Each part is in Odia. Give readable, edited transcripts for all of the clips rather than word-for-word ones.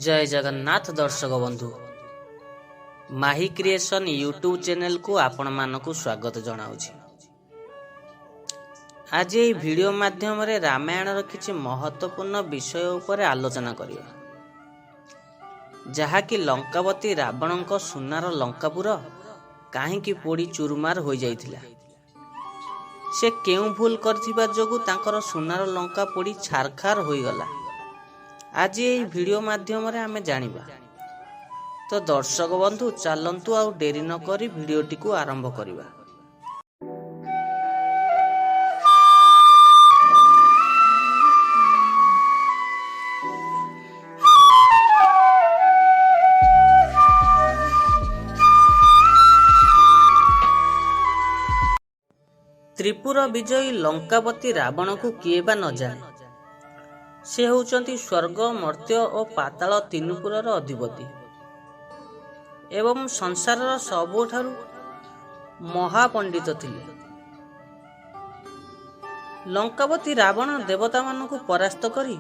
ଜୟ ଜଗନ୍ନାଥ ଦର୍ଶକ ବନ୍ଧୁ, ମାହି କ୍ରିଏସନ୍ ୟୁଟ୍ୟୁବ୍ ଚ୍ୟାନେଲକୁ ଆପଣମାନଙ୍କୁ ସ୍ୱାଗତ ଜଣାଉଛି। ଆଜି ଏହି ଭିଡ଼ିଓ ମାଧ୍ୟମରେ ରାମାୟଣର କିଛି ମହତ୍ତ୍ୱପୂର୍ଣ୍ଣ ବିଷୟ ଉପରେ ଆଲୋଚନା କରିବା, ଯାହାକି ଲଙ୍କାପତି ରାବଣଙ୍କ ସୁନାର ଲଙ୍କାପୁର କାହିଁକି ପୋଡ଼ି ଚୁରମାର ହୋଇଯାଇଥିଲା, ସେ କେଉଁ ଭୁଲ କରିଥିବା ଯୋଗୁଁ ତାଙ୍କର ସୁନାର ଲଙ୍କା ପୋଡ଼ି ଛାରଖାର ହୋଇଗଲା। ଆଜି ଏହି ଭିଡ଼ିଓ ମାଧ୍ୟମରେ ଆମେ ଜାଣିବା। ତ ଦର୍ଶକ ବନ୍ଧୁ, ଚାଲନ୍ତୁ ଆଉ ଡେରି ନ କରି ଭିଡ଼ିଓଟିକୁ ଆରମ୍ଭ କରିବା। ତ୍ରିପୁର ବିଜୟୀ ଲଙ୍କାପତି ରାବଣକୁ କିଏ ବା ନ ଜାଣେ? ସେ ହେଉଛନ୍ତି ସ୍ୱର୍ଗ, ମର୍ତ୍ତ୍ୟ ଓ ପାତାଳ ତିନିପୁରର ଅଧିପତି ଏବଂ ସଂସାରର ସବୁଠାରୁ ମହାପଣ୍ଡିତ ଥିଲେ। ଲଙ୍କାପତି ରାବଣ ଦେବତାମାନଙ୍କୁ ପରାସ୍ତ କରି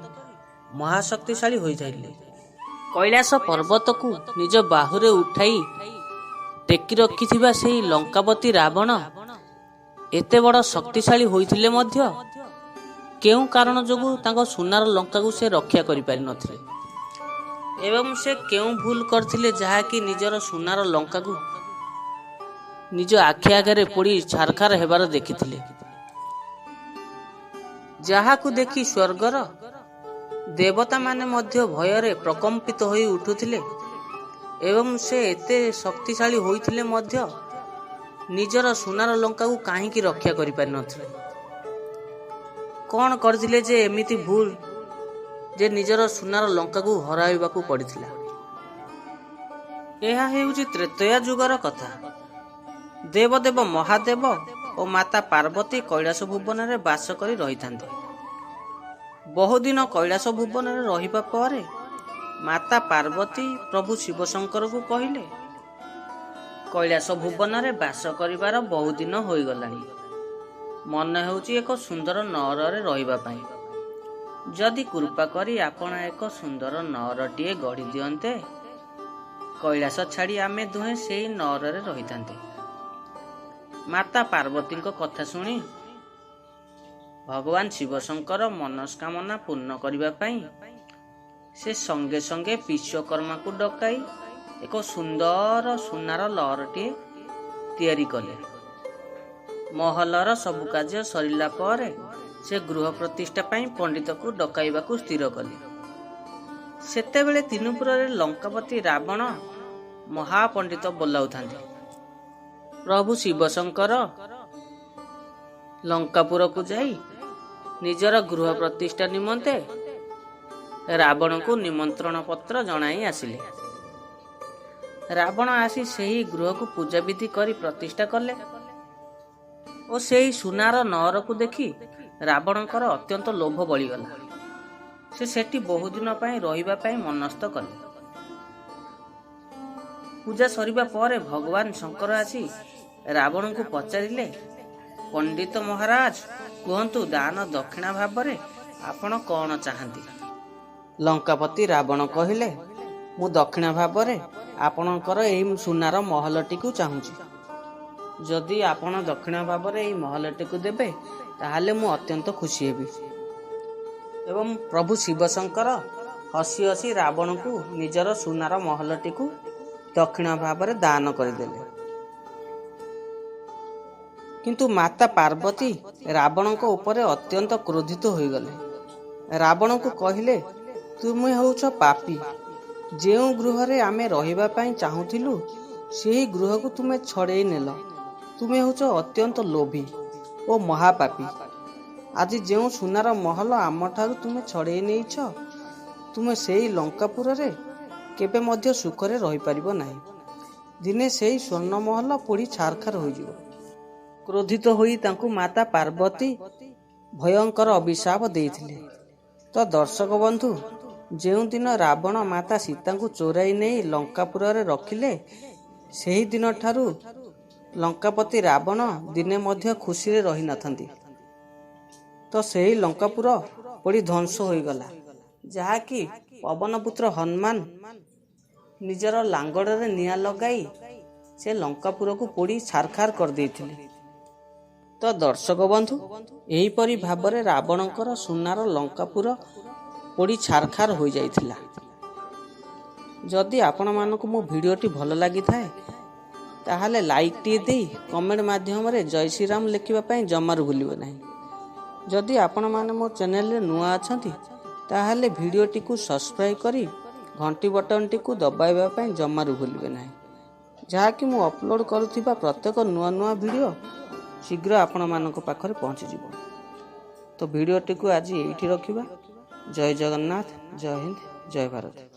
ମହାଶକ୍ତିଶାଳୀ ହୋଇଥିଲେ। କୈଳାସ ପର୍ବତକୁ ନିଜ ବାହୁରେ ଉଠାଇ ଟେକି ରଖିଥିବା ସେହି ଲଙ୍କାପତି ରାବଣ ଏତେ ବଡ଼ ଶକ୍ତିଶାଳୀ ହୋଇଥିଲେ ମଧ୍ୟ କେଉଁ କାରଣ ଯୋଗୁଁ ତାଙ୍କ ସୁନାର ଲଙ୍କାକୁ ସେ ରକ୍ଷା କରିପାରିନଥିଲେ ଏବଂ ସେ କେଉଁ ଭୁଲ କରିଥିଲେ, ଯାହାକି ନିଜର ସୁନାର ଲଙ୍କାକୁ ନିଜ ଆଖି ଆଗରେ ପୋଡ଼ି ଛାରଖାର ହେବାର ଦେଖିଥିଲେ, ଯାହାକୁ ଦେଖି ସ୍ୱର୍ଗର ଦେବତାମାନେ ମଧ୍ୟ ଭୟରେ ପ୍ରକମ୍ପିତ ହୋଇ ଉଠୁଥିଲେ, ଏବଂ ସେ ଏତେ ଶକ୍ତିଶାଳୀ ହୋଇଥିଲେ ମଧ୍ୟ ନିଜର ସୁନାର ଲଙ୍କାକୁ କାହିଁକି ରକ୍ଷା କରିପାରିନଥିଲେ? କ'ଣ କରିଥିଲେ ଯେ ଏମିତି ଭୁଲ ଯେ ନିଜର ସୁନାର ଲଙ୍କାକୁ ହରାଇବାକୁ ପଡ଼ିଥିଲା? ଏହା ହେଉଛି ତ୍ରେତୟା ଯୁଗର କଥା। ଦେବଦେବ ମହାଦେବ ଓ ମାତା ପାର୍ବତୀ କୈଳାସ ଭୁବନରେ ବାସ କରି ରହିଥାନ୍ତି। ବହୁଦିନ କୈଳାସ ଭୁବନରେ ରହିବା ପରେ ମାତା ପାର୍ବତୀ ପ୍ରଭୁ ଶିବଶଙ୍କରଙ୍କୁ କହିଲେ, କୈଳାସ ଭୁବନରେ ବାସ କରିବାର ବହୁଦିନ ହୋଇଗଲାଣି। ମନେ ହେଉଛି ଏକ ସୁନ୍ଦର ନଅରରେ ରହିବା ପାଇଁ। ଯଦି କୃପା କରି ଆପଣ ଏକ ସୁନ୍ଦର ନଅରଟିଏ ଗଢ଼ି ଦିଅନ୍ତେ, କୈଳାସ ଛାଡ଼ି ଆମେ ଦୁହେଁ ସେଇ ନଅରରେ ରହିଥାନ୍ତେ। ମାତା ପାର୍ବତୀଙ୍କ କଥା ଶୁଣି ଭଗବାନ ଶିବଶଙ୍କର ମନସ୍କାମନା ପୂର୍ଣ୍ଣ କରିବା ପାଇଁ ସେ ସଙ୍ଗେ ସଙ୍ଗେ ବିଶ୍ୱକର୍ମାକୁ ଡକାଇ ଏକ ସୁନ୍ଦର ସୁନାର ଲହରଟିଏ ତିଆରି କଲେ। ମହଲର ସବୁ କାର୍ଯ୍ୟ ସରିଲା ପରେ ସେ ଗୃହ ପ୍ରତିଷ୍ଠା ପାଇଁ ପଣ୍ଡିତକୁ ଡକାଇବାକୁ ସ୍ଥିର କଲେ। ସେତେବେଳେ ତିନିପୁରରେ ଲଙ୍କାପତି ରାବଣ ମହାପଣ୍ଡିତ ବୋଲାଉଥାନ୍ତି। ପ୍ରଭୁ ଶିବଶଙ୍କର ଲଙ୍କାପୁରକୁ ଯାଇ ନିଜର ଗୃହ ପ୍ରତିଷ୍ଠା ନିମନ୍ତେ ରାବଣକୁ ନିମନ୍ତ୍ରଣ ପତ୍ର ଜଣାଇ ଆସିଲେ। ରାବଣ ଆସି ସେହି ଗୃହକୁ ପୂଜାବିଧି କରି ପ୍ରତିଷ୍ଠା କଲେ ଓ ସେହି ସୁନାର ନଅରକୁ ଦେଖି ରାବଣଙ୍କର ଅତ୍ୟନ୍ତ ଲୋଭ ବଳିଗଲା। ସେ ସେଠି ବହୁଦିନ ପାଇଁ ରହିବା ପାଇଁ ମନସ୍ଥ କଲେ। ପୂଜା ସରିବା ପରେ ଭଗବାନ ଶଙ୍କର ଆସି ରାବଣଙ୍କୁ ପଚାରିଲେ, ପଣ୍ଡିତ ମହାରାଜ, କୁହନ୍ତୁ, ଦାନ ଦକ୍ଷିଣା ଭାବରେ ଆପଣ କ'ଣ ଚାହାନ୍ତି? ଲଙ୍କାପତି ରାବଣ କହିଲେ, ମୁଁ ଦକ୍ଷିଣା ଭାବରେ ଆପଣଙ୍କର ଏହି ସୁନାର ମହଲଟିକୁ ଚାହୁଁଛି। ଯଦି ଆପଣ ଦକ୍ଷିଣା ଭାବରେ ଏହି ମହଲଟିକୁ ଦେବେ, ତାହେଲେ ମୁଁ ଅତ୍ୟନ୍ତ ଖୁସି ହେବି। ଏବଂ ପ୍ରଭୁ ଶିବଶଙ୍କର ହସି ହସି ରାବଣକୁ ନିଜର ସୁନାର ମହଲଟିକୁ ଦକ୍ଷିଣା ଭାବରେ ଦାନ କରିଦେଲେ। କିନ୍ତୁ ମାତା ପାର୍ବତୀ ରାବଣଙ୍କ ଉପରେ ଅତ୍ୟନ୍ତ କ୍ରୋଧିତ ହୋଇଗଲେ। ରାବଣକୁ କହିଲେ, ତୁମେ ହେଉଛ ପାପୀ। ଯେଉଁ ଗୃହରେ ଆମେ ରହିବା ପାଇଁ ଚାହୁଁଥିଲୁ, ସେହି ଗୃହକୁ ତୁମେ ଛଡ଼େଇ ନେଲ। ତୁମେ ହେଉଛ ଅତ୍ୟନ୍ତ ଲୋଭୀ ଓ ମହାପାପୀ। ଆଜି ଯେଉଁ ସୁନାର ମହଲ ଆମଠାରୁ ତୁମେ ଛଡ଼େଇ ନେଇଛ, ତୁମେ ସେଇ ଲଙ୍କାପୁରରେ କେବେ ମଧ୍ୟ ସୁଖରେ ରହିପାରିବ ନାହିଁ। ଦିନେ ସେଇ ସ୍ୱର୍ଣ୍ଣ ମହଲ ପୋଡ଼ି ଛାରଖାର ହୋଇଯିବ। କ୍ରୋଧିତ ହୋଇ ତାଙ୍କୁ ମାତା ପାର୍ବତୀ ଭୟଙ୍କର ଅଭିଶାପ ଦେଇଥିଲେ। ତ ଦର୍ଶକ ବନ୍ଧୁ, ଯେଉଁଦିନ ରାବଣ ମାତା ସୀତାଙ୍କୁ ଚୋରାଇ ନେଇ ଲଙ୍କାପୁରରେ ରଖିଲେ, ସେହି ଦିନଠାରୁ ଲଙ୍କାପତି ରାବଣ ଦିନେ ମଧ୍ୟ ଖୁସିରେ ରହିନଥାନ୍ତି। ତ ସେହି ଲଙ୍କାପୁର ପୋଡ଼ି ଧ୍ୱଂସ ହୋଇଗଲା। ଯାହାକି ପବନପୁତ୍ର ହନୁମାନ ନିଜର ଲାଙ୍ଗଡ଼ରେ ନିଆଁ ଲଗାଇ ସେ ଲଙ୍କାପୁରକୁ ପୋଡ଼ି ଛାରଖାର କରିଦେଇଥିଲେ। ତ ଦର୍ଶକ ବନ୍ଧୁ, ଏହିପରି ଭାବରେ ରାବଣଙ୍କର ସୁନାର ଲଙ୍କାପୁର ପୋଡ଼ି ଛାରଖାର ହୋଇଯାଇଥିଲା। ଯଦି ଆପଣମାନଙ୍କୁ ମୋ ଭିଡ଼ିଓଟି ଭଲ ଲାଗିଥାଏ, ତାହେଲେ ଲାଇକ୍ଟିଏ ଦେଇ କମେଣ୍ଟ ମାଧ୍ୟମରେ ଜୟ ଶ୍ରୀରାମ ଲେଖିବା ପାଇଁ ଜମାରୁ ଭୁଲିବେ ନାହିଁ। ଯଦି ଆପଣମାନେ ମୋ ଚ୍ୟାନେଲରେ ନୂଆ ଅଛନ୍ତି, ତାହେଲେ ଭିଡ଼ିଓଟିକୁ ସବସ୍କ୍ରାଇବ୍ କରି ଘଣ୍ଟି ବଟନଟିକୁ ଦବାଇବା ପାଇଁ ଜମାରୁ ଭୁଲିବେ ନାହିଁ, ଯାହାକି ମୁଁ ଅପଲୋଡ଼ କରୁଥିବା ପ୍ରତ୍ୟେକ ନୂଆ ନୂଆ ଭିଡ଼ିଓ ଶୀଘ୍ର ଆପଣମାନଙ୍କ ପାଖରେ ପହଞ୍ଚିଯିବ। ତ ଭିଡ଼ିଓଟିକୁ ଆଜି ଏଇଠି ରଖିବା। ଜୟ ଜଗନ୍ନାଥ, ଜୟ ହିନ୍ଦ, ଜୟ ଭାରତ।